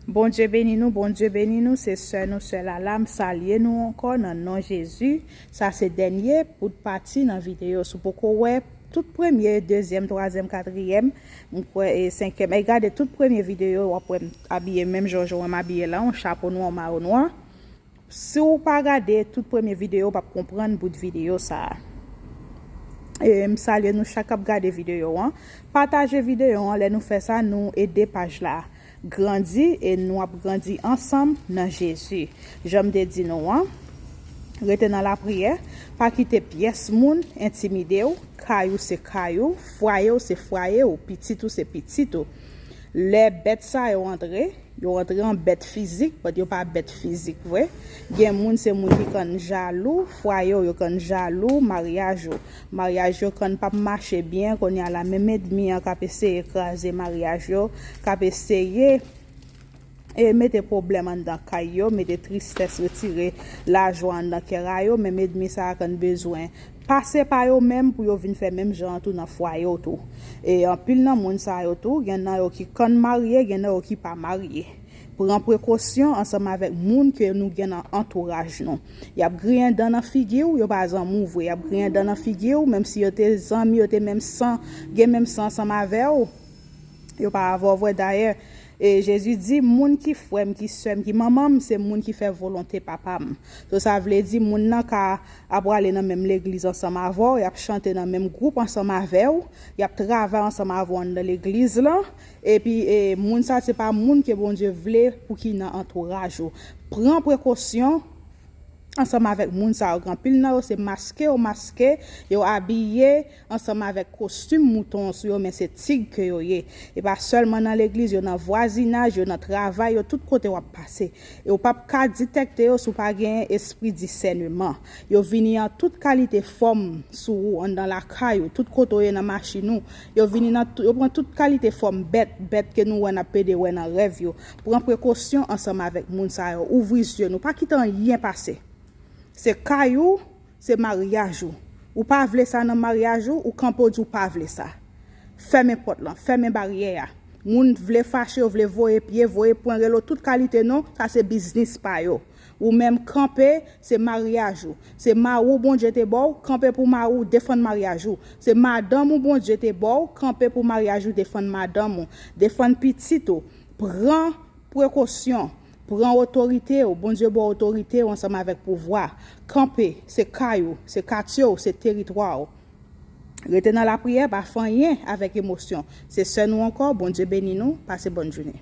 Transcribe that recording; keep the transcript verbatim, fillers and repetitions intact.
Bondye beni nou, Bondye beni nou, se sè nou, sè Lala, m salye nou ankò nan non Jezi. Sa se dènye bout pati nan videyo. Si w poko wè tout premye, dezyèm, twazyèm, katriyèm, m kwè, e senkyèm, e gade tout premye videyo, w ap wè m abiye menm jan w wè m abiye la, yon chapo nwa, yon mayo nwa. Si w pa gade tout premye videyo, w p ap konprann bout videyo sa a. E m salye nou chak k ap gade videyo an. Pataje videyo an, lè nou fè sa, nou ede paj la grandi e nou ap grandi ansanm nan Jezi. Jan m te di nou an, rete nan lapriyè, pa kite pyès moun entimide w, kay ou se kay ou, fwaye w se fwaye w, pitit ou se pitit ou. Lè bèt sa yo antre, yo antre an bèt fizik, but yo pa bèt fizik vre. Gen moun se moun ki konn jalou, fwaye w yo konn jalou, maryaj ou. Maryaj yo konn p ap mache byen, kounye a la menm ènmi an k ap eseye kraze maryaj yo, k ap eseye e mete pwoblèm anndan kay yo, mete tristès, retire lajwa anndan kè a yo, menm ènmi sa a konn bezwen pase pa yo menm pou yo vin fè menm jan an tou nan fwaye w tou. E anpil nan moun sa yo tou, gen nan yo ki konn marye, gen nan yo ki pa marye. Pran prekosyon ansanm avèk moun ke nou gen nan antouraj nou. Y ap griyen dan nan figi w, yo pa zanmi w vre. Y ap griyen dan nan figi w, menm si yo te zanmi, yo te menm san, gen menm san ansanm avè w. Yo pa avè w vre dayè. E Jezi di, moun ki frè m, ki sè m, ki manman m, se moun ki fè volonte Papa m. So, sa vle di, moun nan ka ap prale nan menm legliz ansanm avè w, y ap chante nan menm gwoup ansanm avè w, y ap travay ansanm avè w anndan legliz lan, epi e, moun sa se pa moun ke Bondye vle pou ki nan antouraj ou. Pran prekosyon ansanm avèk moun sa yo. Gen anpil nan yo se maske yo maske, yo abiye ansanm avèk kostim mouton an sou yo, men se tig ke yo ye. E pa sèlman nan legliz, yo nan vwazinaj, yo nan travay, yo tout kote w ap pase. E w p ap ka detèkte yo si w pa gen espri disèneman. Yo vini an tout kalite fòm sou ou, anndan lakay ou, tout kote w ye nan machin ou. Yo vini nan, yo pran tout kalite fòm bèt, bèt ke nou wè n ap pede wè nan rèv yo. Pran prekosyon ansanm avèk moun sa yo. Ouvri zye nou. Pa kite anyen pase. Se kay ou, se maryaj ou. Ou pa vle sa nan maryaj ou, ou kanpe w di w pa vle sa. Fèmen pòt lan, fèmen baryè a. Moun vle fache, yo vle voye pye, voye pwen, rele w tout kalite non, sa se biznis pa yo. Ou menm kanpe, se maryaj ou. Se mari w Bondye te ba w, kanpe pou mari w, defann maryaj ou. Se madanm ou Bondye te ba w, kanpe pou maryaj ou, defann madanm ou. Defann pitit ou. Pran prekosyon. Pran otorite w. Bondye ba w otorite w ansanm avèk pouvwa. Kanpe, se kay ou, se katye w, se teritwa w. Rete nan lapriyè, pa fè anyen avèk emosyon. Se sè nou ankò, Bondye beni nou, pase bòn jounen.